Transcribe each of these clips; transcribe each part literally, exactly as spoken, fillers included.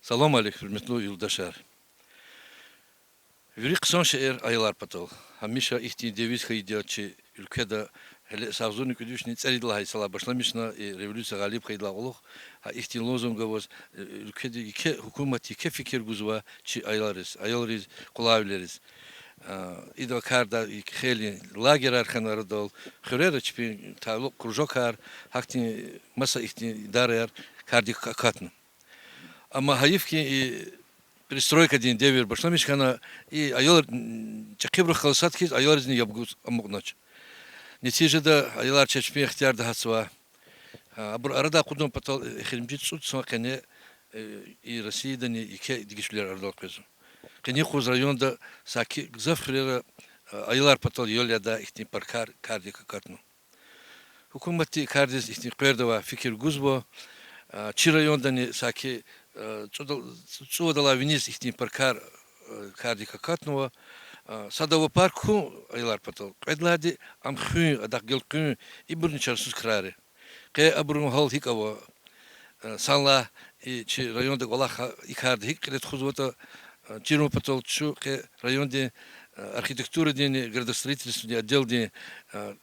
Салам алейк, гьуьрметлу юлдашар. Вири хъсан шейэр аялар патал. Гьамиша ихьтин девиз хьайиди я чи уьлкведа, гьеле агъзурни кӀуьд вишни цӀерид лагьай йисалай башламишна, и революция гъалиб хьайидалай кьулухъ, гьа ихьтин лозунг аваз, э, уьлкведа еке гьукумат, еке фикир гузва чи аялриз, аялриз, къулайвилериз. А, идал карда и хейлин лагерар хьана арадал, хуьрера чпин талукь кружокар, гьахьтин маса ихьтин идараяр кардик акатна. Амма гьайиф хьи, и перестройкадин девир башламиш хьана, и аял, м, чӀехибурухъ галаз сад хьиз аялризни яб гуз амукьнач. Нетижада аялар чеб чпин ихтиярда гьатзава. А, абур арадай акъудун патал эхиримжи цӀуд йисан къене, э, и Россиядани еке дегишвилер арадал къвезва. Къенин юкъуз районда саки гзаф хуьрера, а, аялар патал ял ядай ихьтин паркар кардик акатна. Гьукуматди кардиз ихьтин къвердавай фикир гузва, а, чи райондани саки, а, цӀудал-, цӀувадалай виниз ихьтин паркар, а, кардик акатнава. А, сад ава парк хьун аялар патал, кьвед лагьайди ам хуьн, адахъ гелкъуьн, ибурни чарасуз крар я. Къе абурун гьал гьикӀ ава, а, санлай и чи районда кӀвалах, и карда гьикӀ кьиле тухузватӀа, а, чирун патал чун къе райондин, а, архитектурадинни градостроительстводин отделдин, а,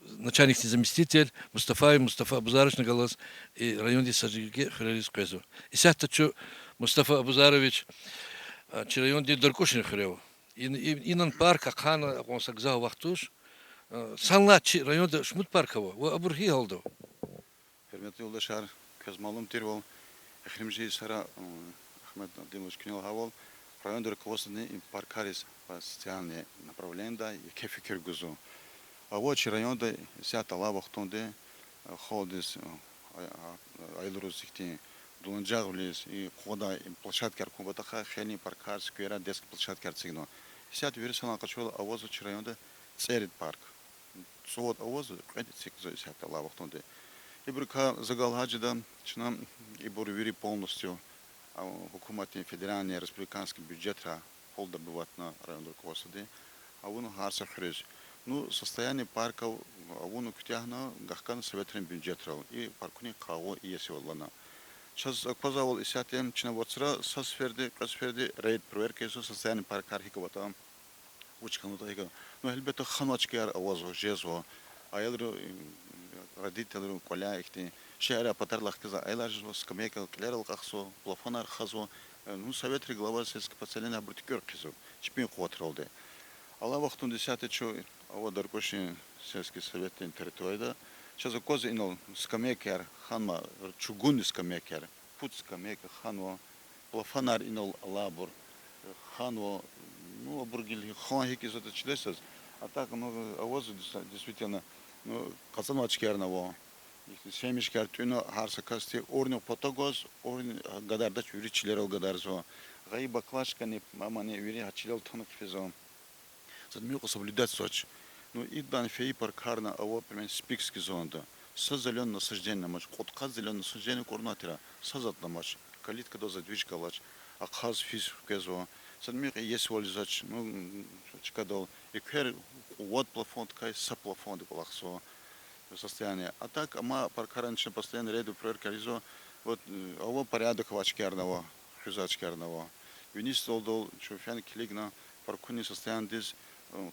начальникдин заместитель Мустафаев Мустафа Абузаровични галаз и райондин са жеги хуьрериз къвезва. Исятда чун Мустафа Абузарович, а, чи райондин Даркӏушин хуьре ава. Ин-, ин-, инал парк ахъайна акьван са гзаф вахт туш. А, санлай чи районда шумуд парк ава ва абур гьи гьалда ава? Гьуьрметлу юлдашар, квез малум тирвал, эхиримжи йисара, м, Агьмед Абдуллаевич куьне лагьайвал, райондин руководстводини и паркариз по социальной направлениеда еке фикир гузва. Ава чи районда исятда алай вахтунда, э, халкьдиз, э, а-, а-, аялриз ихьтин дуланажагъвилиз и къугъвадай площадкаяр хьун патахъай хейлин паркар, скверар, детский площадкаяр эцигнава. Исятда вири санал къачурла, авазва чи районда цӀерид парк. ЦӀувад авазва, кьвед эцигзава исятда алай вахтунда. Ибурукай за галаз гьа жеда, чна ибур вири полностью, а, гьукуматдин федеральный, республиканский бюджетра пул добыватьна райондин руководстводи, авуна гьар са хуьруьз. Ну, состояние парков авуна куьтягьна, гахкана советрин бюджетрал и паркунин къагъу иесивал алана. Чаз аквазвайвал, исятда чна вацра са сеферда, кьве сеферда рейд, проверка ийизва, состояние паркар гьикӀ аватӀа, вуч хьанватӀа, гьикӀ. Ну, гьелбетда, ханвай чкаяр авазва, жезва. Аялри, родительри кӀваляй ихьтин шейэрай патарилай хкизва, аялар жезва, скамейкаяр кьилерал акьахзава, плафонар хазва. Ну, советрин глава сельского поселения абур туькӀуьр хъийизва чпин къуватралди. Алай вахтунда исятда чун ава Даркӏушин сельский советдин территорияда. Чаз аквазва инал скамейкаяр ханва, чугунный скамейкаяр, пуд скамейка ханва, плафонар инал алайбур ханва, ну, абур гила хан гьикӀ ийизватӀа чидайсаз. А так, ну, авазва дес-, действительно, ну, кьацӀанвай чкаярни ава. Ихьтин семечкаяр тӀуьна гьар са касди, урни патав гваз, урни гадардач, вири чилерал гадарзава. Гъайи баклажкани, мамани, вири гьа чилел тунва хъфизва. Сад муькъуьгъ соблюдатьзавач. Ну, идан фейи паркарни ава, примерно, Спикский зонада. Са зелёное насаждение амач, кьудкъад зелёное насаждение кьурнатӀа, са затӀни амач, калиткадал задвижка алач, ахъаз физ хквезва. Сад муькъуьгъ иесивал ийизвач, ну, чкадал. Эквер кьвед плафондикай са плафондик кӀвалахзава состояние. А так, амай паркарни чна постоянно рейд, проверка ийизва. Вот, ава порядок авай чкаярни ава, хуьзвай чкаярни ава. Виниз столдал чун фена килигна, паркунин состояниедиз,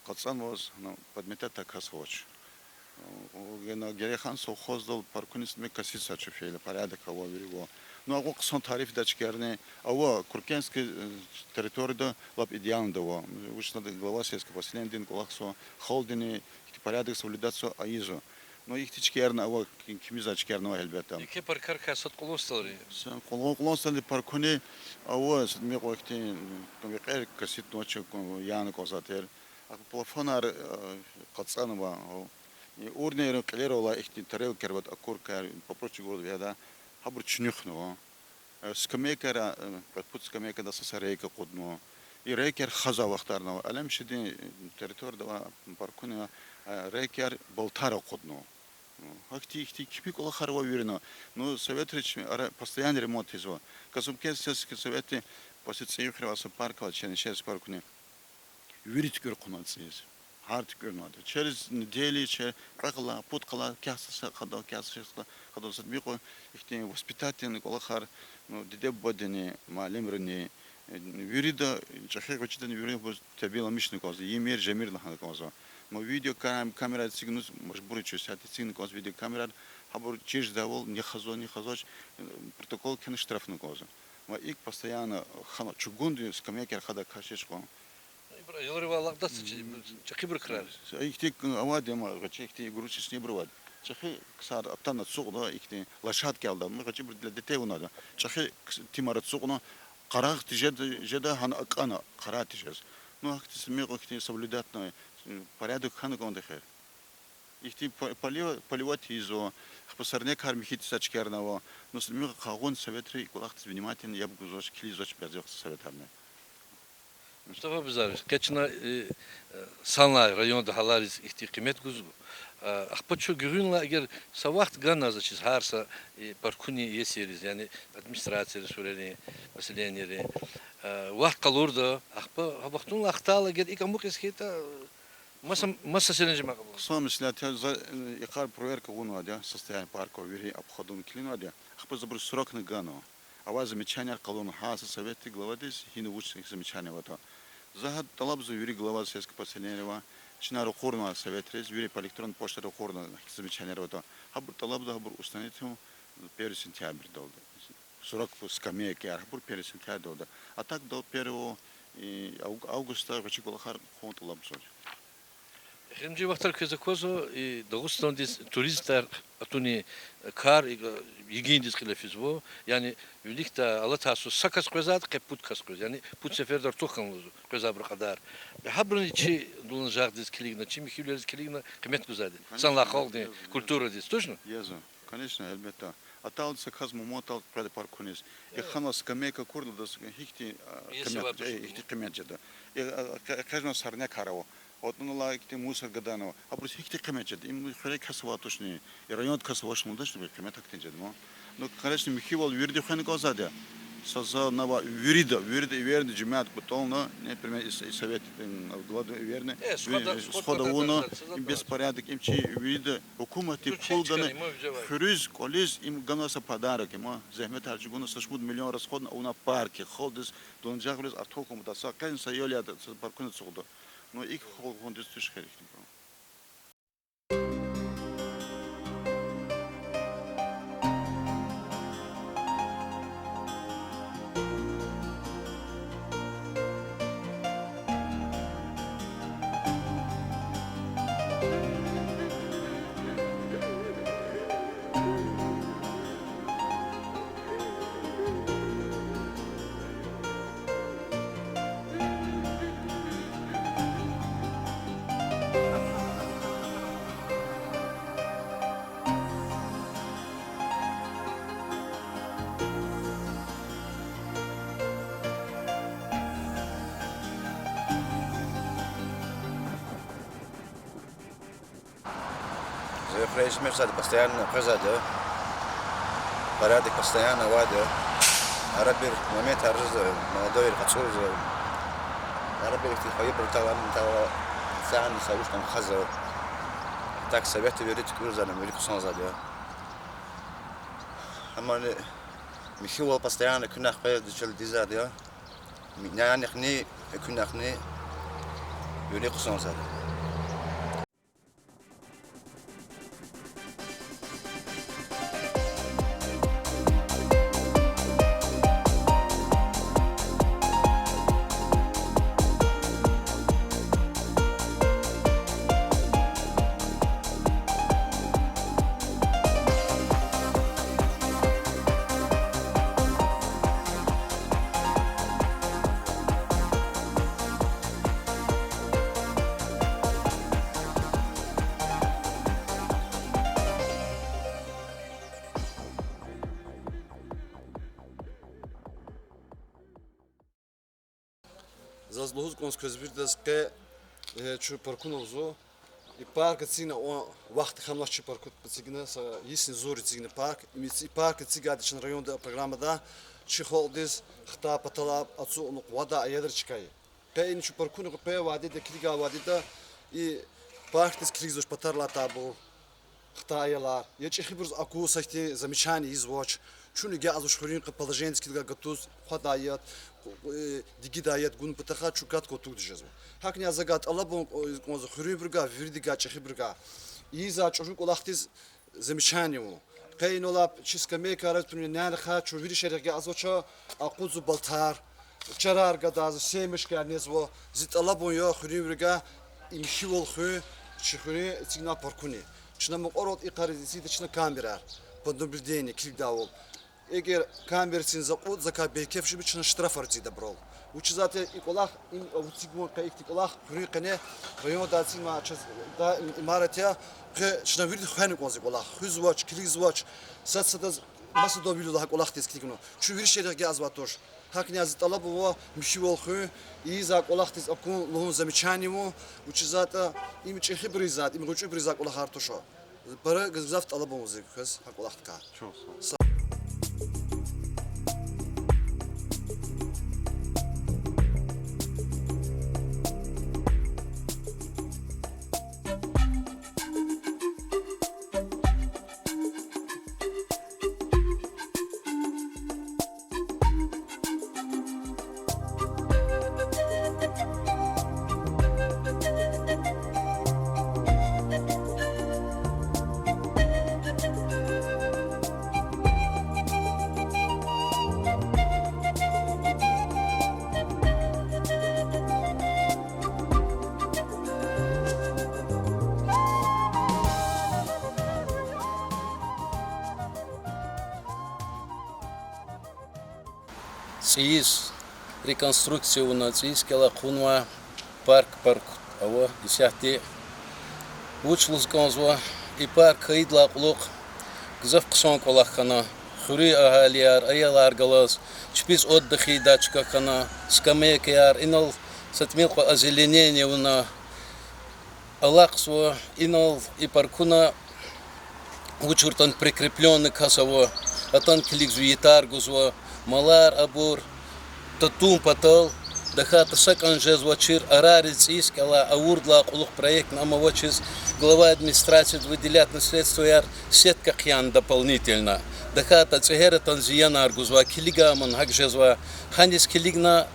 кьацӀанваз, ну, подметать авай кас авач. Гена герек хьана совхоздал паркунин сад муькъуьгъ коситься чун фейила, порядок ава, вири ава. Ну, акьван хъсан тарифдай чкаярни ава, Куркенский территорияда лап идеальныйда ава. Вучиз лагьайтӀа глава сельского поселениедин кӀвалахзава, халкьдини ихьтин порядок соблюдатьзава, ийизва. Ну, ихьтин чкаярни ава, ким-, кимизвай чкаярни ава, гьелбетда. Еке паркарикай сад къулун столри? Са къулун, къулун столдин паркуни ава, сад муькъуьгъ ихьтин, векьер коситьнавач, яна кӀанзавай тир. Ахпа плафонар кьацӀанва, урнийрин кьилерал алай ихьтин тарелкаяр аватӀа, окуркаяр, папирос чӀугурла вегьеда, гьабур чуьнуьхнава. Скамейкаяр, кьвед-пуд скамейкадай са-са рейка акъуднава. И рейкаяр хазвай вахтарни ава. Алемширдин территорияда авай паркунин рейкаяр болтар акъуднава. Гьахьтин-ихьтин кими кӀвалахар ава вирида. Ну, советри чпин ара постоянно ремонт ийизва. Казумкент сельский советди паси цӀийи хуьре авай са парк ава, Чернышевский паркуни. Вири туькӀуьр хъувуна цӀийиз. Гьар туькӀуьрнавайди. Через неделю, че-, кьве къала, пуд къала, кясса къадал, кясса къадал сад микьу, ихьтин воспитательный кӀвалахар, ну, диде-бубадини, муаллимрини, э, вирида, чӀехи гъвечӀидани вири абур тербияламишна кӀанзава, ийимир, жемир лагьана кӀанзава. Ма видеокам-, камера эцигназ мажбур я чуьз, сят эцигна кӀанзава видеокамерар, гьабур чир жедайвал, ни хазва, ни хазвач, э, протокол кхьена, штрафна кӀанзава. Ма икӀ постоянно хана чугунди скамейкаяр хада кашиш кьван. Ибур аялривай алакьдачни, чӀехибур крар. Ихьтин авайди ма, гъвечӀи ихьтин игрушечный ибур авайди. ЧӀехи ксар атана ацукьна, ихьтин лошадка ялда, ма гъвечӀибур для детей авунвайди. ЧӀехи кс-, тимар ацукьна, къарагъ тежеда, жеда гьана акӀана, къарагъ тежез. Ну, гьахьтин са микьу ихьтин соблюдатьна, порядок хьана кӀанда хер. Ихьтин по-, полива-, поливать ийизва, ахпа сорнякар михьиз са чкернава. Ну, са микьу къагъун советри кӀвалахдиз внимательно яб гузвач, килигзавач бязи вахт советарни. Мустафа Бизарович, къе чна, э, э, санлай районда гьалариз ихьтин къимет гузва. А, ахпа чун гуьгъуьнлай эгер са вахт гана заз чиз гьар са, э, паркунин иесириз, яни администрацияриз, хуьрерин, поселенийрин, э, вахт къалурда, ахпа гьа вахтунлай хтайла эгер икӀ амукьиз хьайитӀа, маса, маса серенжем акьабур. Хъсан меслят я, за, э, йикъар проверка авунвайди я, состояние парка, вири обходун килигнавайди я. Ахпа за абуруз срокни ганва. Авай замечанияр къалурна гьар са советдин главадиз, гьина вуч замечание аватӀа. За гьа тӀалабзава вири глава сельских поселенийрив ва чна ракъурнава советриз, вири по электронной почте ракъурна, гьахьтин замечанияр аватӀа. Гьабур тӀалабзава, гьабур устранить авун первый сентябрьдалди. Срок скамейкаяр, гьабур первый сентябрьдалди. А так до первого, э, ав-, августа гъвечӀи кӀвалахар хъувун тӀалабзава. Эхиримжи вахтара квез аквазва, и Дагъустандиз туристар атунин кар и, йигиндиз кьиле физва, яни виликдай алатай йисуз са кас къвезвайди, къе пуд кас къвез, яни пуд сеферда артух хьанва лугьузва къвезвайбурун кьадар. Гьабуруни чи дуланажагъдиз килигна, чи михьивилериз килигна къимет гузвайди я. Конечно, санлай халкьдин культурадиз, точно? Конечно, гьелбетда. Атайла са кас муматал къведа паркуниз. Э, ханва скамейка акурла, адаз гьихьтин, а, къимет, э, гьихьтин къимет жеда. Э, а, къе-, къежна сорнякар ава. АтӀунилай ихьтин мусор гаданва. Абуруз гьихьтин къимет жеда. Им хуьре кас авай тушни, и районда кас авач лугьудачни, къимет гьахьтин жеда ман. Ну, конечно, михьивал вирида хвена кӀанзавайди я. Са за нава вирида, вирида эверни жемят кутална, например, и с-, и совет, м, главада эверни, э, схода, сход авуна, им беспорядок, им чи вирида гьукуматди пул гана, хуьруьз, кӀвализ, им ганва са подарок, им зегьмет гьяржуна са шумуд миллион расходна авуна паркдиз, халкьдиз, дуланажагъвилиз артух хьун патал, са къен са ял яда, са паркуна ацукьда. Ну, икӀ халкьдиз туш хер ихьтин. За хуьре ишмешзавайди постоянно къвезвайди я. Порядок постоянно авайди я. Арабир момент гьаржзава, молодойри къачузва. Арабир ихьтин хайибур талгьан-, талгьан, сагьани са вуч тахьазва. Так советда вири туькӀуьрзавайди, вири хъсанзавайди я. Амма михьивал постоянно экуьнахъ къвезвайди чал дизавайди я. Нянихъни, экуьнахъни вири хъсанзавайди я. Заз лугьуз кӀанз квез виридаз къе, э, чун паркуна авазва. И парк эцигна, а, вахт хьанвач чи парк эцигна, са йисни зур эцигна парк. Им эци-, и парк эцигайди чна районда программада, чи халкьдиз хтай паталай ацукьна къвадай аялри чка я. Къе ина чун паркуна къе авайди, килигайвайди я, И паркдиз килигзавач патарилай табун хтай аялар. Я чӀехибуруз аку са ихьтин замечание ийизвач. Чун агакьзавач хуьруьн къе положениедиз килигай гатуз, хъвадай яд, э, дигидай яд гун патахъай чун кат кутугди жезва. ГьакӀни за гьа тӀалабун, э, кӀанзава хуьруьнбурувай, виридавай, чӀехибурувай. Ийизвай чӀуру кӀвалахдиз замечание авун. Къе инал чи скамейкаяр туна, нянихъай чун вири шейэрихъ агакьзавач, акъудзава балтар, чарар гадазва, семечкаяр незва. Зи тӀалабун я хуьруьнбурувай, и михьивал хуьн, чи хуьруьн эцигнавай паркуни. Чна мукьвара икъар эцигда чна камераяр, под наблюдение, килигдайвал. Эгер камера эцигна за кьуд, закай бейкеф жеда, чна штрафар эцигда абурал. Вучиз лагьайтӀа и кӀвалах, им эцигун, къе ихьтин кӀвалах хуьруьн къене, райондай эцигнавай чаз, да, имарат я, къе чна вирида хвена кӀанзава и кӀвалах. Хуьзвач, килигзавач, сад-садаз масадавай вил ала гьа кӀвалахдиз килигна. Чун вири шейэрихъ агакьзавай туш. ГьакӀни зи тӀалаб ава михьивал хуьн, ийизвай кӀвалахдиз акун лугьун замечание авун, вучиз лагьайтӀа им чӀехибурувай, им гъвечӀибурувай кӀвалахар туш. Пара гзаф тӀалабун зи квез гьа кӀвалахдикай. ЦӀийиз реконструкция авуна, цӀийиз кӀел акъуднавай парк, парк ава исятда. Вуч лугьуз кӀанзава, и парк хьайидалай кьулухъ гзаф хъсан кӀвалах хьана, хуьруьн агьалияр, аялар галаз чпиз отдых ийидай чка хьана, скамейкаяр, инал са тӀимил кьван озеленение авуна, алахъзава, инал и паркуна вуч ятӀани прикреплённый кас ава, атана килигзава, ятар гузва, малар абур татун патал, тахьайтӀа са кӀан жезвачир, арариз цӀийиз кӀелай, авурдалай кьулухъ проектни ам авачиз, глава администрацииди выделятьна средстваяр, сетка хъияна дополнительно. ТахьайтӀа цӀегьера атана зиянар гузва, килигаман гьакӀ жезва, гьаниз килигна,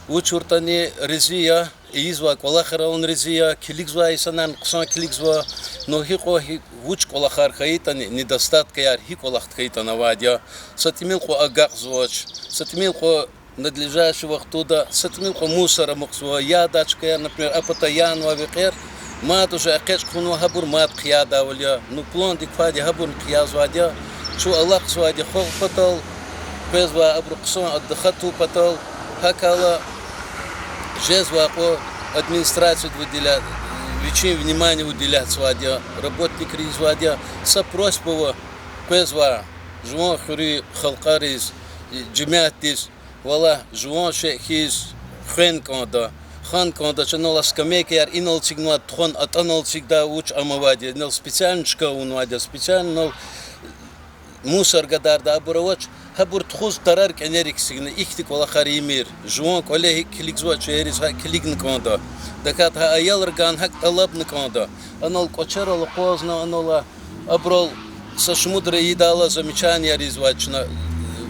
вуч ятӀани рази я, ийизвай кӀвалахрални рази я, килигзавай инсанарни хъсан килигзава, ну гьикьван гьи-, вуч кӀвалахар хьайитӀани, недостаткаяр гьи кӀвалахда хьайитӀани авайди я, са тӀимил кьван агакьзавач, са тӀимил кьван надлежащий вахтунда, са тӀимил кьван мусор амукьзава, ядай чкаяр, например, а пата янавай векьер, мад уже экъечӀ хьунва, гьабур мад хъиядайвал я, ну пландик квайди гьабурни хъиязвайди я, чун алахъзавайди я халкь патал, къвезвай абуру хъсан отдыхать авун патал, гьакӀ хьайила жезвай кьван администрацииди выделя-, вичин внимание выделятьзавайди я, работникри ийизвайди я, са просьба ава къвезвай жуван хуьруьн халкьариз, жемятдиз, валлагь, жуван шей хьиз хвена кӀанда, хана кӀанда, чна алай скамейкаяр инал эцигнавайди тухвана атӀанал эцигдай, вуч ам авайди я, инал специально чка авунвайди я, специально инал мусор гадардай абур авач, гьабур тухуз тарар кӀенерик эцигна, ихьтин кӀвалахар ийимир, жуван кӀвале гьикӀ килигзавач, чуьнриз гьакӀ килигна кӀанда. ТахьайтӀа гьа аялригайни гьакӀ тӀалабна кӀанда. Анал кӀвачерал акъвазна, анал абурал са шумудра ийидайла замечанияр ийизвай чна,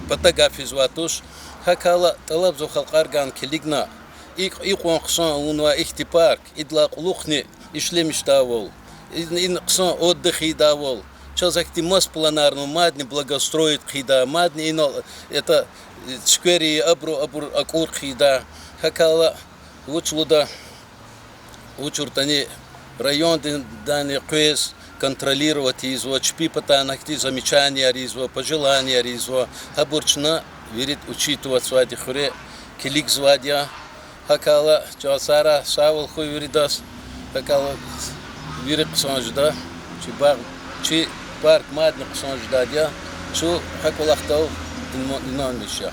пата гаф ийизвай туш. ГьакӀ хьайила тӀалабзава халкьаригайни килигна, икь-, икьван хъсан авунвай ихьтин парк, идалай кьулухъни ишлемишдайвал, ин, ин хъсан отдых ийидайвал, чаз ахьтин маса планар ава, мадни благоустроить хъийида, мадни инал, это, сквери, абуру, абур акӀур хъийида. ГьакӀ хьайила, вуч лугьуда, вуч ятӀани райондинни къвез контролировать ийизва, чпин патайни ахьтин замечанияр ийизва, пожеланияр ийизва, гьабур чна вири учитыватьзавайди, хуьре килигзавайди я. ГьакӀ хьайила, чан сагърай, сагъвал хьуй виридаз. ГьакӀ хьайила, вири хъсан жеда, чи багъ, чи парк мадни хъсан жедайди я, чун гьа кӀвалахдал инанмиш я.